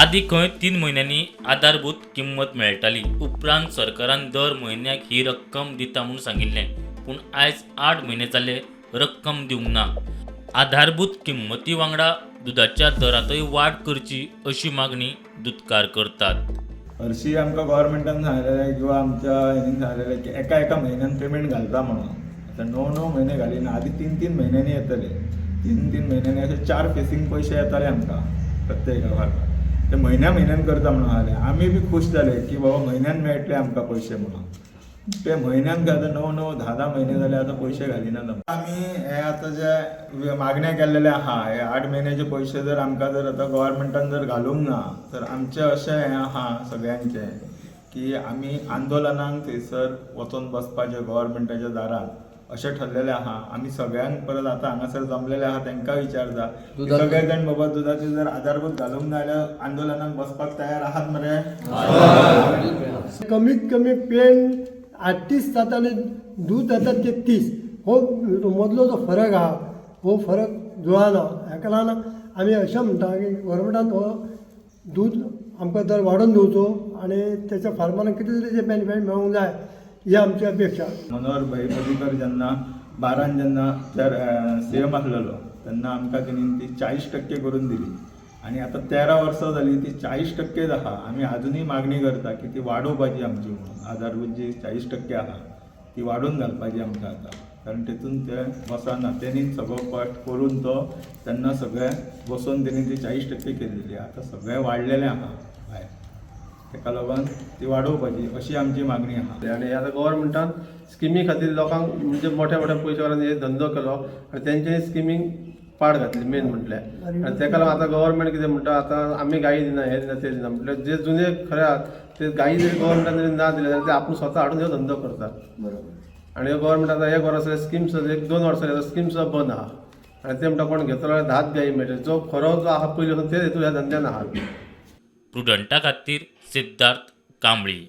आदीं खंय 3 म्हयन्यांनी आधारभूत किंमत मेळटाली. उपरांत सरकारान दर म्हयन्याक ही रक्कम दिता म्हूण सांगिल्लें, पूण आयज 8 म्हयने जाले रक्कम दिवंक ना. आधारभूत किंमती वांगडा दुदाच्या दरांतय वाड करची अशी मागणी दुदकार करतात. हरशीं आमकां गोवोरमेंटान सांगलेलें किंवा आमच्या हेणीन सांगलेलें की एका एका म्हयन्यान पेमेंट घालता म्हणून. आतां णव णव म्हयने घालिना. आदीं तीन तीन म्हयन्यांनी येतले. तीन तीन म्हयन्यांनी अशे चार फेसींग पयशे येताले आमकां प्रत्येक एका फार्मार. ते म्हयन्या म्हयन्यान करता म्हणून सांगलें. आमी बी खूश जाले की बाबा म्हयन्यान मेळटले आमकां पयशे म्हणून. ते म्हयन्यान काय आतां णव णव धा धा म्हयने जाले, आतां पयशे घालिनात आमकां. आमी हे आतां जे मागण्या केल्लेले आहा, हे 8 म्हयन्याचे पयशे जर आमकां जर आतां गोवोरमेंटान जर घालूंक ना तर आमचें अशें हें आहा सगळ्यांचें की आमी आंदोलनाक थंयसर वचोन बसपाचें गोवोरमेंटाच्या दारान अशें ठरलेलें आहा. आमी सगळ्यांक परत आतां हांगासर जमलेले आहा तांकां विचारता की सगळे जाण बाबा दुदाचे जर आधारभूत घालूंक ना जाल्यार आंदोलनाक बसपाक तयार आहात मरे? कमीत कमी पेन 38 जाता आनी दूद जाता 33. हो मदलो जो फरक आहा हो फरक जुळना. हाका लागून आमी अशें म्हणटा की गोवोरमेंटान हो दूद आमकां दर वाडोवन दिवचो आनी तेच्या फार्मरांक कितें तरी तें बेनिफीट मेळूंक जाय ही आमची अपेक्षा. मनोहर भाई पर्रीकर जेन्ना बारान जेन्ना CM आसलेलो तेन्ना आमकां तेणी ती 40% करून दिली आनी आतां 13 वर्सां जाली ती 40%च आहा. आमी आजुनूय मागणी करता की ती वाडोवपाची आमची म्हणून. आधारभूत जी 40% आहा ती वाडोवन घालपाची आमकां आतां, कारण तेतून ते बसना. तेणी सगळो कश्ट करून तो तेन्ना सगळें बसोवन तेणी ती 40% केल्लेली. आतां सगळें वाडलेलें आहा भायर, तेका लागून ती वाडोवपाची अशी आमची मागणी आहा. आनी आतां गोवोरमेंटान स्किमी खातीर लोकांक म्हणजे मोठ्या मोठ्या पयशे हे धंदो केलो आनी तेंचे स्किमींक पाड घातली मेन म्हटल्यार. आनी तेका लागून आतां गोवोरमेंट कितें म्हणटा, आतां आमी गायी दिना, हें दिना, तें दिना. म्हटल्यार जे जुने खरे आहात ते गायी जरी गोवोरमेंटान जरी ना दिले जाल्यार ते आपूण स्वता हाडून ह्यो धंदो करतात. आनी गोवोरमेंट आतां एक वर्स स्कीम सुद्दां, एक दोन वर्सां जालीं स्कीम सुद्दां बंद आहा. आनी ते म्हणटा कोण घेतलो जाल्यार 10 गायी मेळटले. जो खरो जो आहा पयलीं पासून ते हेतून ह्या धंद्यान आहात. प्रुडंटा खातीर सिद्धार्थ कांबळी.